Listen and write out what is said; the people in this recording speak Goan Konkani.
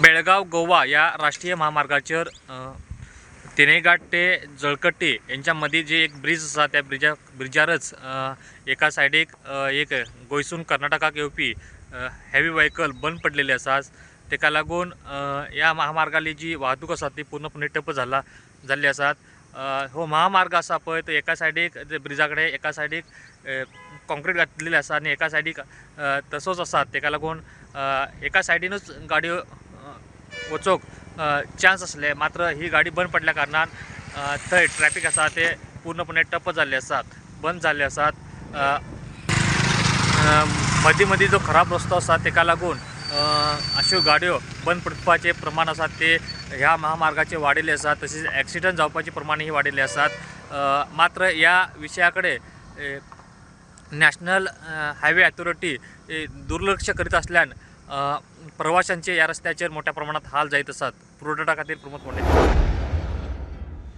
बेळगांव गोवा ह्या राष्ट्रीय महामार्गाचेर तिनेघाट ते जळकट्टी यांच्या मदीं जी एक ब्रीज आसा त्या ब्रिजारच एका सायडीक एक गोंयसून कर्नाटकाक येवपी हेवी व्हेकल बंद पडलेली आसा. ताका लागून ह्या महामार्गाली जी वाहतूक आसा ती पूर्णपणे ठप्प जाल्ली आसा. हो महामार्ग आसा पळय तो एका सायडीक ब्रिजा कडेन एका सायडीक कॉन्क्रीट घातलेली आसा आनी एका सायडीक तसोच आसा. ताका लागून एका सायडीनूच गाडयो वचोंक चान्स आसले, मात्र ही गाडी बंद पडल्या कारणान थंय ट्रॅफिक आसा ते पूर्णपणे ठप्प जाल्ले आसात, बंद जाल्ले आसात. मदीं मदीं जो खराब रस्तो आसा ताका लागून अश्यो गाडयो बंद पडपाचें प्रमाण आसा ते ह्या महामार्गाचे वाडिल्ले आसा. तशेंच एक्सिडंट जावपाचें प्रमाणूय वाडिल्लें आसात. मात्र ह्या विशया कडेन नॅशनल हायवे अथॉरिटी दुर्लक्ष करीत आसल्यान प्रवाशांचे ह्या रस्त्याचेर मोठ्या प्रमाणात हाल जायत आसात. पुरवठा खातीर प्रमोद मोटे.